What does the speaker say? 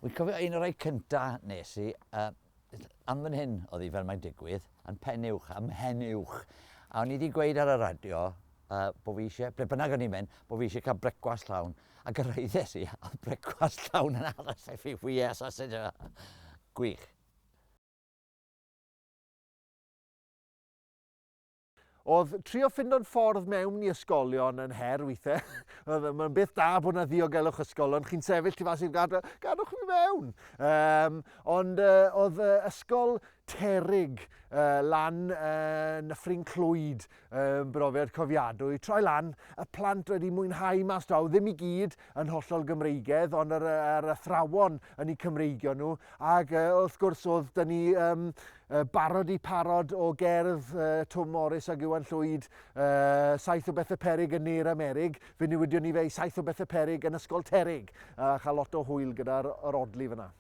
Wi'n cofio un o'r rhai cynta nes i, am fan hyn oedd hi fel mae'n digwydd, yn Pen Uwch, ym Mhen Uwch. A o'n i wedi gweud ar y radio bod fi eisiau, ble bynnag o'n i'n mynd, bod fi eisiau cael brecwast llawn. A gyrhaeddes i, a oedd brecwast llawn yn aros i fi, wyau sausage. Gwych. Oedd trio ffindo'n ffordd mewn i ysgolion yn her weithiau. Mae'n beth da bod yna ddiogelwch ysgolion. Chi'n sefyll tu fas i'r gad, gadwch fi mewn. Um, ond uh, oedd uh, ysgol Terig uh, lan uh, Nyffryn Clwyd yn uh, brofiad cofiadwy. Troi lan, y plant wedi mwynhau mas draw, ddim i gyd yn hollol Gymreigedd, ond yr, yr athrawon yn eu Cymreigio nhw. Ac uh, wrth gwrs oedd dyn ni um, Barod i parod o gerdd Twm Morys ag Iwan Llwyd, Saith o Bethe Peryg yn Ne'r Amerig, fe newidion ni fe i Saith o Bethe Peryg yn Ysgol Terig, a chael lot o hwyl gyda'r yr odli fyna.